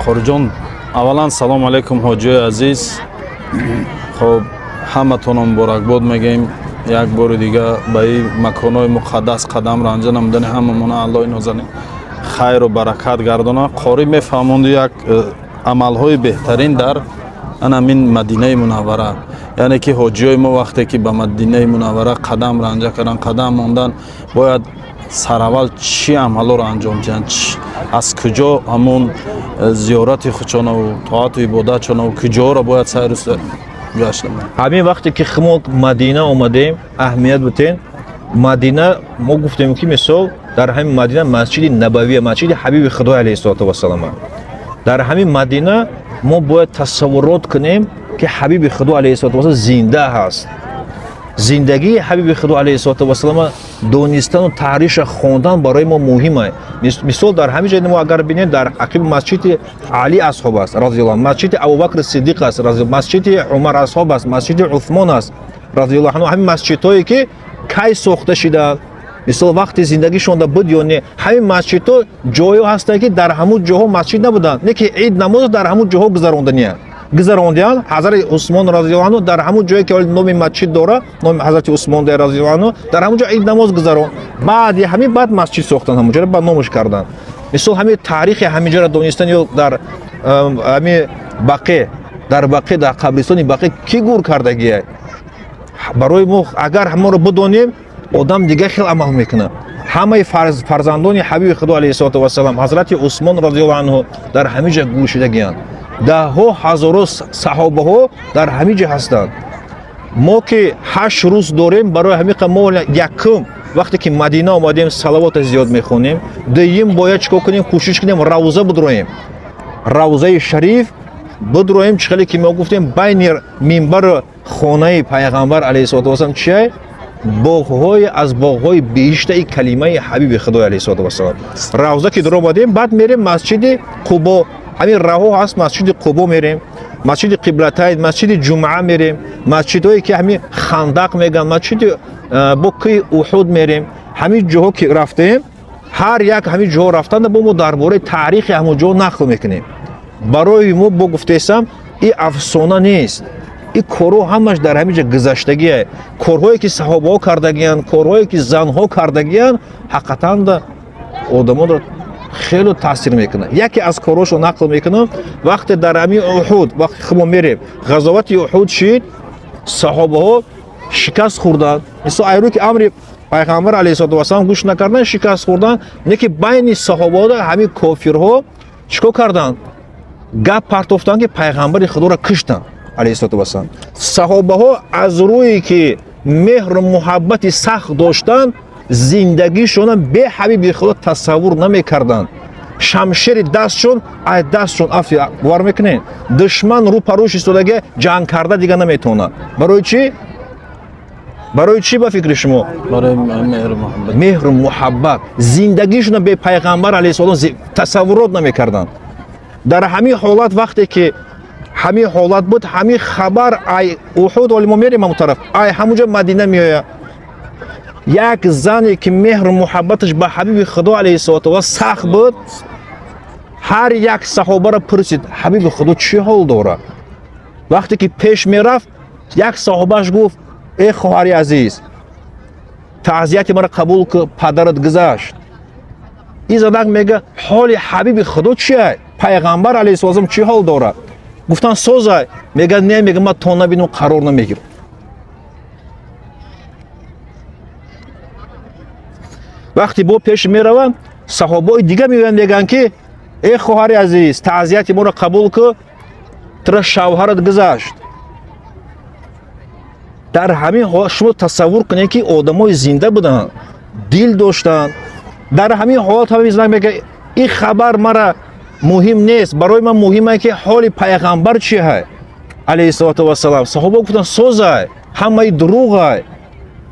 Қориҷон, аввалан салом алайкум, ҳоҷиёи азиз. Хоб, ҳаматонро муборакбод мегӯем. Як бори дига ба ин маконҳои муқаддас қадам ранҷа намудани ҳамамона Аллоҳи нозанин хайру баракат гардона. Қорӣ мефаҳмонду як амалҳои беҳтарин дар анамин Мадинаи Мунаввара, яъне ки ҳоҷиёи мо вақте ки ба Мадинаи Мунаввара қадам ранҷа кардан, қадам мондан, бояд сараввал чӣ амалҳоро анҷом диҳанд, аз куҷо ҳамон зиёрати худшонаву тоату ибодатшонаву куҷоро бояд сайру гашт намоянд. Ҳамин вақте ки мо Мадина омадем, аҳамият бутен, Мадина мо гуфтем, ки мисол дар ҳамин Мадина масҷиди Набавия, масҷиди ҳабиби Худо алайҳиссалоту вассалам. Дар ҳамин Мадина мо бояд тасаввурот кунем, ки ҳабиби Худо алайҳиссалоту вассалам зинда ҳаст. Зиндагии ҳабиби Худо алайҳиссалоту вассалама донистану таъриша хондан барои мо муҳим аст. Мисол, дар ҳамин ҷой мо агар бинем, дар ақиби масҷиди Али асҳоб аст разияллоҳу анҳу, масҷиди Абубакр Сиддиқ аст, масҷиди Умар асҳоб аст, масҷиди Усмон аст разияллоҳу анҳу. Ҳамин масҷидҳое ки кай сохта шидаанд, мисол, вақти зиндагишонда буд ё не, ҳамин масҷидҳо ҷойҳо ҳастанд, ки дар ҳамун ҷоҳо масҷид набуданд, не ки ид намоз дар ҳамун ҷоҳо гузаронданиянд, гузарондианд. Ҳазрати Усмон разияллоҳу анҳу дар ҳамун ҷое ки номи масҷид дора, номи ҳазрати Усмон разияллоҳу анҳу, дар ҳамун ҷо ид намоз гузарон. Баъди ҳамин баъд масҷид сохтанд, ҳамун ҷоро ба номаш карданд. Мисол, ҳамин таърихи ҳамин ҷоро донистан ё дар ҳамин Бақе, дар Бақе, дар қабристони Бақе кӣ гур кардагия, барои мо агар ҳамонро бидонем, одам дигар хел амал мекунад. Ҳамаи фарзандони ҳабиби Худо алайҳиссалоту вассалам, ҳазрати Усмон разияллоҳу анҳу дар ҳамин ҷо гур шидагиянд. Даҳҳо ҳазоро саҳобаҳо дар ҳамин ҷо ҳастанд. Мо ки 8 рӯз дорем, барои ҳамин мо якум вақте ки Мадина омадем, салавота зиёд мехонем. Дуюм, бояд чӣ кор кунем? Кӯшиш кунем, равза бидроем, равзаи шариф бидроем. Чӣ хеле ки мо гуфтем, байни минбару хонаи пайғамбар алайҳиссалоту вассалам чия? Боғҳои аз боғҳои биҳиштаи калимаи ҳабиби Худой алайҳиссалоту вассалам. Равза ки даромадем, баъд мерем масҷиди Қубо. Ҳамин раҳо ҳаст, масҷиди Қубо мерем, масҷиди Қиблатайн, масҷиди Ҷумъа мерем, масҷидҳое ки ҳамин Хандақ мегӯянд, масҷиди бо кӯи Уҳуд мерем. Ҳамин ҷоҳо ки рафтем, ҳар як ҳамин ҷоҳо рафтанда бо мо дар бораи таърихи ҳамон ҷо нақл мекунем. Барои мо бо гуфтесам, и афсона нест, ин корҳо ҳамаш дар ҳамин ҷо гузаштагие. Корҳое ки саҳобаҳо кардагиянд, корҳое ки занҳо кардагиянд, ҳақиқатанда одамонро хеле таъсир мекунад. Яке аз корҳошо нақл мекунам. Вақте дар ҳамин Уҳуд, вақте мо мерем, ғазовати Уҳуд шид, саҳобаҳо шикаст хӯрданд. Мисол, айрӯ ки амри пайғамбар алайҳиссалоту вассалам гӯш накардан, шикаст хӯрданд. Не ки байни саҳобаҳо ҳамин кофирҳо чӣ кор карданд? Гап партофтанд, ки пайғамбари Худоро киштанд алайҳиссалоту вассалам. Саҳобаҳо аз рӯе ки меҳру муҳаббати сахт доштанд, зиндагишона бе ҳабиби Худо тасаввур намекарданд. Шамшери дастшон ай дастшон афти, бовар мекунед? Душман рӯпарӯш истодаге, ҷанг карда дига наметавонад. Барои чӣ? Барои чӣ, ба фикри шумо? Барои меҳру муҳаббат. Меҳру муҳаббат. Зиндагишона бе пайғамбар алайҳиссалом тасаввурот намекарданд. Дар ҳамин ҳолат, вақте ки ҳамин ҳолат буд, ҳамин хабар ай Уҳуд, оли мо мерем ҳамон тараф, ай ҳамунҷо Мадина меояд. Як зане ки меҳру муҳаббаташ ба ҳабиби Худо алайҳиссалоту ва сахт буд, ҳар як саҳобаро пурсид: ҳабиби Худо чӣ ҳол дорад? Вақте ки пеш мерафт, як саҳобааш гуфт: э хоҳари азиз, таъзияти маро қабул ку, падарат гузашт. Ин занак мега: ҳоли ҳабиби Худо чия? Пайғамбар алайҳиссалом чӣ ҳол дорад? Гуфтан: созай. Мега: не, мега, ман то набинам қарор намегирам. Вақте бо пеш мераванд, саҳобаҳои дига меоянд, мегӯянд ки э хоҳари азиз, таъзияти моро қабул ку, тура шавҳарат гузашт. Дар ҳамин ҳол шумо тасаввур кунед, ки одамои зинда буданд, дил доштанд. Дар ҳамин ҳолат ҳамин занак мега: ин хабар мара муҳим нест, барои ман муҳим е ки ҳоли пайғамбар чи ҳай алайҳиссалоту вассалам. Саҳоба гуфтанд: созай, ҳамаи дурӯғай,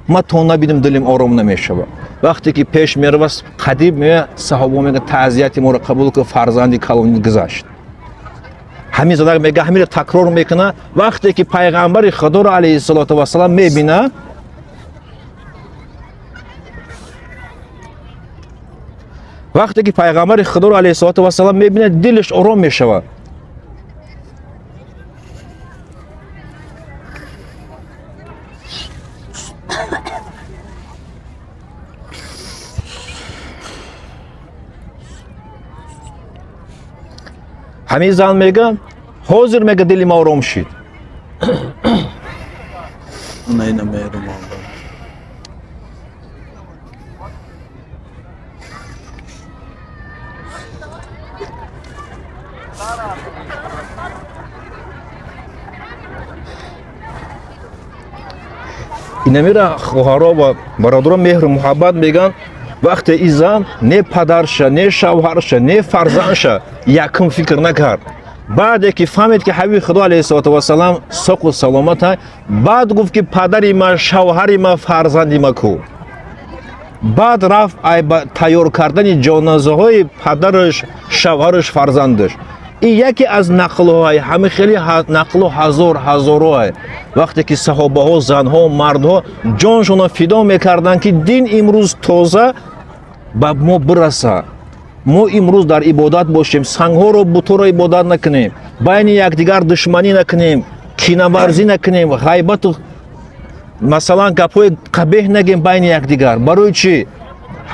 ман то набинам дилим ором намешавад. Вақте ки пеш меравад, қадиб меояд, саҳоба мегӯяд: таъзияти моро қабул ку, фарзанди калони гузашт. Ҳамин занак мега, ҳаминро такрор мекунад. Вақте ки пайғамбари Худоро алайҳиссалоту вассалам мебинад, Вақте ки пайғамбари худоро алайҳиссалоту вассалам мебинад, дилаш ором мешавад. Ҳамин зан мега, ҳозир мега дили ма ором шид. Инамира хоҳаро ва бародаро меҳру муҳаббат меган. Вақте и зан не падарша, не шавҳарша, не фарзандша якум фикр накард. Баъде ки фаҳмид, ки ҳабиби худо алайҳиссалоту вассалам соқу саломата, баъд гуфт, ки падари ман, шавҳари ман, фарзанди ма ку? Баъд рафт ай ба тайёр кардани ҷоназаҳои падараш, шавҳараш, фарзандаш. Ин яке аз нақлҳои ҳами хеле нақлу ҳазор ҳазорҳое, вақте ки саҳобаҳо, занҳо, мардҳо ҷоншонро фидо мекарданд, ки дин имрӯз тоза ба мо бираса, мо имрӯз дар ибодат бошем, сангҳоро, бутҳоро ибодат накунем, байни якдигар душманӣ накунем, кинаварзӣ накунем, ғайбату масалан гапҳои қабеҳ нагем байни якдигар. Барои чӣ?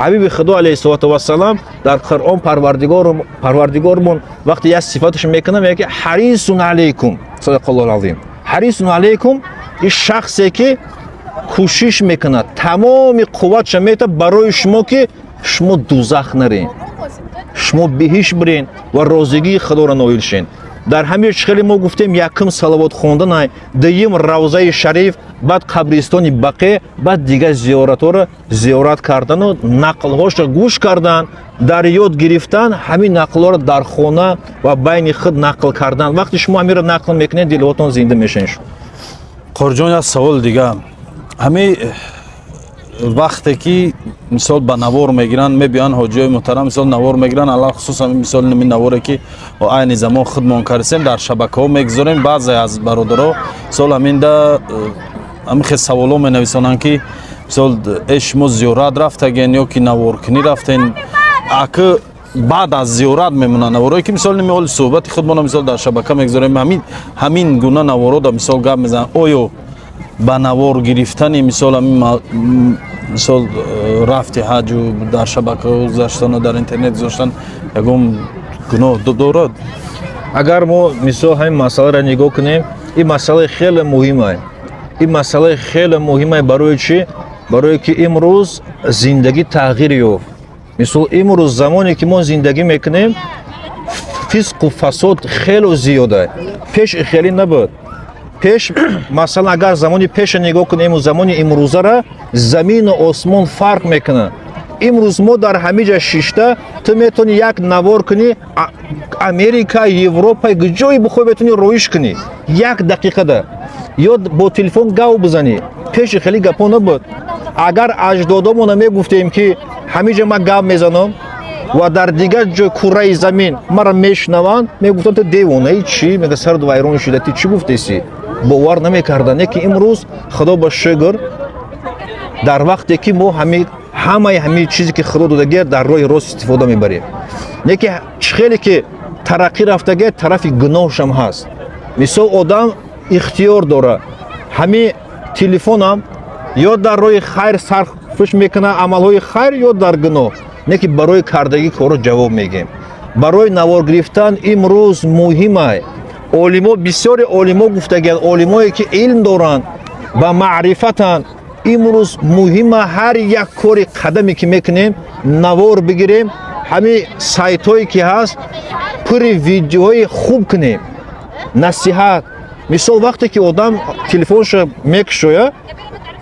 Ҳабиби худо алайҳиссалоту вассалам дар Қуръон Парвардигормон вақте як сифаташ мекунам, мегӯяд, ки ҳарисун алайкум, садақаллоҳу алазим, ҳарисун алайкум, ин шахсе ки кӯшиш мекунад, тамоми қувватша метавад барои шумо, ки шумо дузах нарен, шумо биҳишт бирен ва розигии худоро ноил шен. Дар ҳамин хеле мо гуфтем: якум салавот хонданай, дуюм равзаи шариф, баъд қабристони Бақе, баъд дигар зиёратҳоро зиёрат кардану нақлҳошро гӯш кардан, дар ёд гирифтан, ҳамин нақлҳоро дар хона ва байни худ нақл кардан. Вақте шумо ҳаминро нақл мекунед, дилҳотон зинда мешавед. Қорҷон, як савол дига. Ҳамин вақте ки мисол ба навор мегиранд, мебиёянд ҳоҷиёи муҳтарам, мисол навор мегиранд, алалхусус ҳамин мисол ҳамин наворе ки айни замон худмон кардем, дар шабакаҳо мегузорем, баъзе аз бародаро мисол ҳаминда ҳамин хел саволҳо менависонанд, ки мисол э, шумо зиёрат рафтаген ё ки наворкунӣ рафтен? Акы баъд аз зиёрат мемонанд наворое ки мисол ними ҳоли суҳбати худмона мисол дар шабака мегузорем, ҳамин гуна наворо да мисол гап мезананд. Оё ба навор гирифтани мисол ҳамин мисол рафти ҳаҷу дар шабака гузаштану дар интернет гузоштан ягон гуноҳ дорад? Агар мо мисол ҳамин масъаларо нигоҳ кунем, ин масъалаи хеле муҳимае, ин масъалаи хеле муҳимае. Барои чӣ? Барое ки имрӯз зиндагӣ тағйир ёфт. Мисол, имрӯз замоне ки мо зиндагӣ мекунем, фисқу фасод хело зиёда. Пеш хеле набуд. Пеш, масалан, агар замони пеша нигоҳ кунем, замони имрӯзара, замину осмон фарқ мекунад. Имрӯз мо дар ҳамин ҷа шишта, ту метавонӣ як навор кунӣ, Америка, Европа, ҷое бихоҳӣ, метавонӣ роиш кунӣ як дақиқада ё бо телефон гав бизанӣ. Пеши хеле гапҳо набуд. Агар аҷдодомона мегуфтем, ки ҳамин ҷа ман гап мезанам ва дар дигар ҷой курраи замин маро мешунаванд, мегуфтанд: ту девонаи чӣ? Мега, сард вайрон шуда, ту чӣ гуфтеси? Бовар намекарданд. Не ки имрӯз, худо ба шукр, дар вақте ки мо ҳамаи ҳамин чизе ки худо додагия, дар роҳи рост истифода мебарем. Не ки хеле ки тараққӣ рафтагия, тарафи гуноҳшам ҳаст. Мисол, одам ихтиёр дорад, ҳамин телефонам ё дар роҳи хайр сарфш мекунад, амалҳои хайр, ё дар гуноҳ. Не ки барои кардагӣ корро ҷавоб мегӯем. Барои навор гирифтан имрӯз муҳимай. Олимо, бисёри олимо гуфтагианд, олимое ки илм доранд, ба маърифатанд, имрӯз муҳима ҳар як кори қадаме ки мекунем, навор бигирем, ҳамин сайтҳое ки ҳаст, пури видеоҳои хуб кунем, насиҳат. Мисол, вақте ки одам телефонша мекушояд,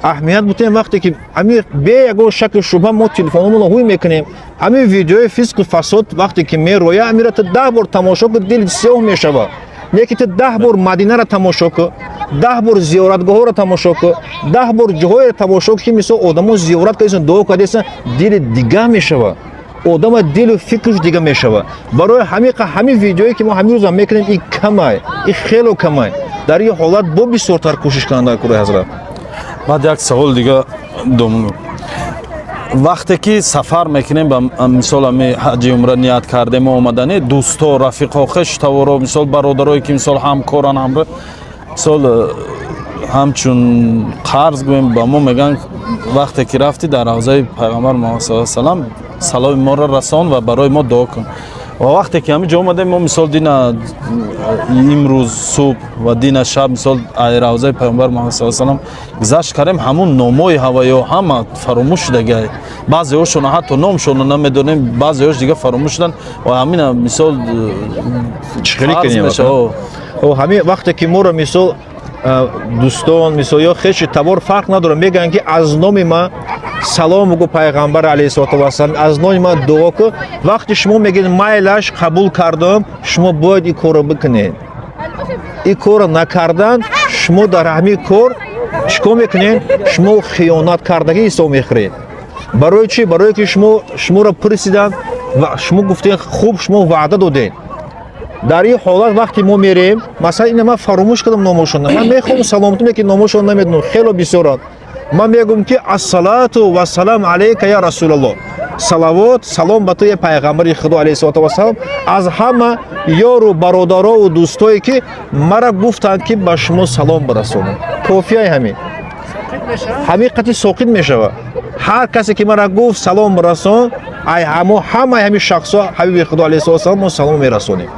аҳамият бутем, вақте ки ҳамин бе ягон шаку шубҳа мо телефономонро ҳуй мекунем, ҳамин видеои фисқу фасод вақте ки мероя, ҳамира ту 10 бор тамошо ку, дил сиёҳ мешавад. Не ки ту 10 бор Мадинаро тамошо ку, 10 бор зиёратгоҳҳоро тамошо ку, 10 бор ҷоҳоеро тамошо ку, ки мисол одамо зиёрат кардасан, дуо кардасан, дили дига мешавад, одама дилу фикрш дига мешавад. Барои ҳамин ҳамин видеое ки мо ҳамин рӯзам мекунем, ин камай, ин хело камай. Дар ин ҳолат бо бисёртар кӯшиш кунанд дар кураи ҳазрат. Баъд як савол дига дом. Вақте ки сафар мекунем, ба мисол, ами ҳаҷи умра ният кардем, омадани дӯсто, рафиқо, хештаворо, мисол, бародарое ки, мисол, ҳамкоран, ҳамро, мисол, ҳамчун қарз гӯем, ба мо мегӯянд: вақте ки рафтӣ дар равзаи пайғамбар Муҳаммад саллаллоҳу алайҳи васаллам, саломи моро расон ва барои мо дуо кун. Ва вақте ки ҳамин ҷо омадем, мо, мисол, дина имрӯз субҳ ва дина шаб, мисол, ай равзаи пайғамбар Муҳаммад саллаллоҳу алайҳи васаллам гузашт кардем, ҳамун номҳои ҳаваё ҳама фаромӯш шудагай. Баъзеҳошона ҳатто номшонро намедонем, баъзеҳош дига фаромӯш шудан. Ва ҳамина, мисол, Чӣ хеле қарз кунем? мешава. О, ҳамин вақте ки моро, мисол, дӯстон, мисол, ё хеши табор, фарқ надорад, мегӯянд ки аз номи ман салом бугӯ пайғамбар алайҳиссалоту вассалам, аз номи ман дуо кун. Вақте шумо мегӯед майлаш, қабул кардам, шумо бояд ин корро бикунед. Ин корро накардан, шумо дар ҳамин кор чӣ кор мекунед? Шумо хиёнат кардагӣ ҳисоб мехӯред. Барои чӣ? Барое ки шумо, шуморо пурсиданд ва шумо гуфтед хуб, шумо ваъда додед. Дар ин ҳолат вақте мо мерем, масалан, ина ман фаромӯш кардам номошона, ман мехоҳам саломатӣ, ки номошон намедонам, хело бисёранд. Ман мегӯм ки ассалату вассалам алайка я расулаллоҳ, салавот салом ба ту, я пайғамбари худо алайҳиссалоту вассалам, аз ҳама ёру бародарову дӯстое ки мара гуфтанд ки ба шумо салом бирасонам. Кофияи ҳамин, ҳамин қати соқит мешавад. Ҳар касе ки мара гуфт салом бирасон, ай ҳамо ҳамаи ҳамин шахсҳо ҳабиби худо алайҳиссалоту вассалам мо салом мерасонем,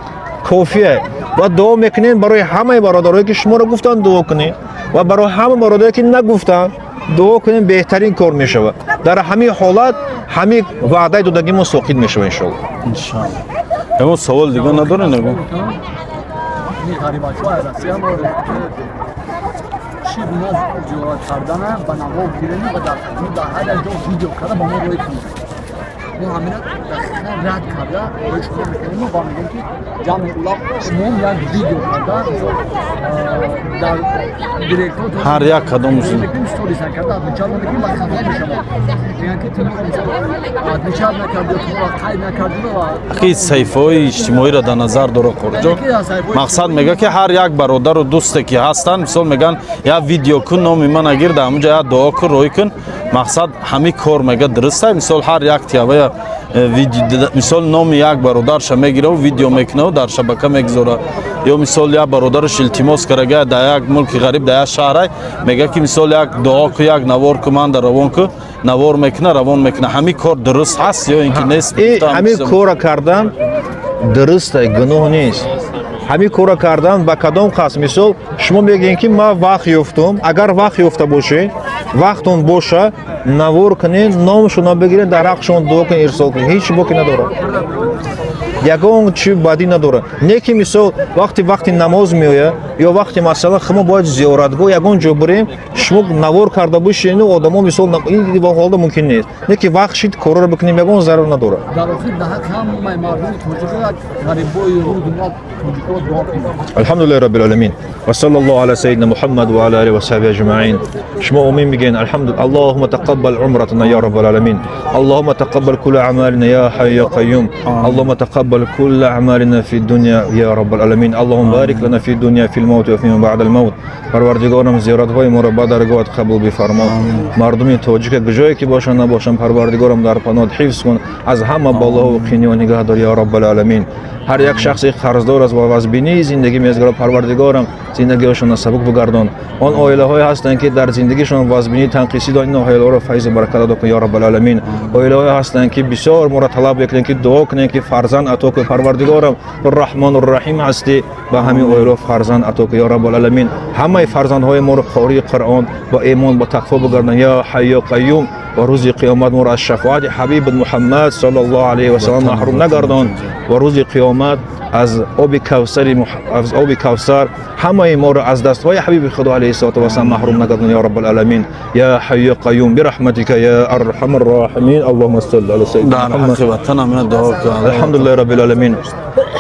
кофия. Ва дуо мекунем барои ҳамаи бародарое ки шуморо гуфтанд, дуо кунем, ва барои ҳама бародарое ки нагуфтанд, дуо кунем. Беҳтарин кор мешавад. Дар ҳамин ҳолат ҳамин ваъдаи додагӣ мо соқит мешавад, иншоалло. Иншоалло. Ягон савол дига надорен, ягон? Ин ғарибачо аз Россия мо чӣ гуна зиёрат кардана ба навор гирем ва дар ҳар як ҷо видео карда ба мо рӯй кунем. Мо ҳамина дақиқан рад карда рӯи шумо мекунем ва мегӯем ки ҷамъи улаб шумом як видео карда, мисол, дар директор Ҳар як кадом сторис карда отмечать мекунем ва хафа мешавад, мегӯянд ки ту отмечать накарди ё туро қайд накарди ва Аки саҳифаҳои иҷтимоиро дар назар дора Қорҷон. Мақсад мега ки ҳар як бародару дӯсте ки ҳастанд, мисол, мегӯянд як видео кун, номи мана гир, дар ҳамунҷа як дуо кун, рӯй кун. Мақсад ҳамин кор мега дуруста? Мисол, ҳар як тиявая мисол, номи як бародарша мегираву видео мекунаву дар шабака мегузора, ё, мисол, як бародараш илтимос карага дар як мулки ғариб, дар як шаҳрай, мега ки, мисол, як дуо ку, як навор ку, ман дар равон ку, навор мекуна, равон мекуна. Ҳамин кор дуруст ҳаст ё ин ки нест? Ҳамин корро кардан дуруста, гуноҳ нест. Ҳамин корро кардан ба кадом қасд? Мисол, шумо мегӯед ки ман вақт ёфтум. Агар вақт ёфта бошед, вақтон боша, навор кунед, номшонро бигиред, дар ҳаққшон дуо кунед, ирсол кунед, ҳеҷ боке надорад, ягон чи бадӣ надорад. Не ки, мисол, вақти намоз меояд ё вақти, масалан, мо бояд зиёратгоҳ ягон ҷо бирем, шумо навор карда бошену одамо, мисол, ин ҳолда мумкин нест. Не ки вақт шид, корро бикунем, ягон зарар надорад. Дар охир дар ҳаққи ҳамаи мардуми тоҷико, як ғарибои рӯ дунё тоҷико дуо кунед. Алҳамдулиллаҳи роббил оламин ва саллаллоҳу ала саййидина Муҳаммад ва ала алиҳи ва саҳбиҳи аҷмаин. Шумо омин бигӯед. Алҳамду Аллоҳумма тақаббал умратана я роббал аламин, Аллоҳумма тақаббал кулла аъмалина я ҳайю я қайюм, Аллоҳумма тақаббал кулла аъмалина фи дуня я роббал аламин, Аллоҳумма барик лана фи дуня, фил мавт ва фима баъдал мавт. Парвардигорам, зиёратҳои моро ба даргоҳат қабул бифармо. Мардуми тоҷика куҷое ки бошанд, набошанд, Парвардигорам, дар паноҳат ҳифз кун, аз ҳама балоҳу қиниҳо нигаҳ дор, я роббал аламин. Ҳар як шахсе қарздор аст ва вазбинии зиндагӣ мезгарад, Парвардигорам, зиндагиҳошонро сабук бигардон. Он оилаҳое ҳастанд ки дар зиндагишон вазбинии танқисӣ доранд, ин оилаҳоро файзу баракат ато кун, ё раббал аламин. Оилаҳое ҳастанд ки бисёр моро талаб мекунанд ки дуо кунем ки фарзанд ато кун. Парвардигорам, Раҳмону Раҳим ҳастӣ, ба ҳамин оилаҳо фарзанд ато кун, ё раббал аламин. Ҳамаи фарзандҳои моро қории Қуръон, ба имон, ба тақво бигардон, ё ҳайю қаюм. Ва рӯзи қиёмат моро аз шафоати ҳабиб Муҳаммад саллаллоҳу алайҳи васаллам маҳрум нагардон ва рӯзи қиёмат аз оби Кавсар ҳамаи моро аз дастҳои ҳабиби худо алайҳиссалоту вассалам маҳрум нагардон, ё раббал аламин, я ҳайю қаюм, бирахматика я арҳамар роҳимин. Аллоҳумма салли ала саййидина Дар Муҳаммад. ҳаққи ватанам я дуо кун. Алҳамдулиллаҳи роббил аламин.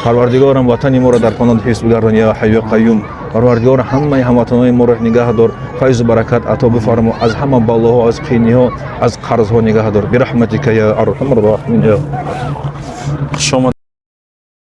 Парвардигорам, ватани моро дар паноҳ ҳифз бигардон, ё ҳайю қаюм. Парвардигор, ҳамаи ҳамватанони моро нигаҳ дор, файзу баракат ато бифармо, аз ҳама балоҳо, аз қиниҳо, аз қарзҳо нигаҳ дор, бирахматика я арҳамар роҳимин. Хуш омад.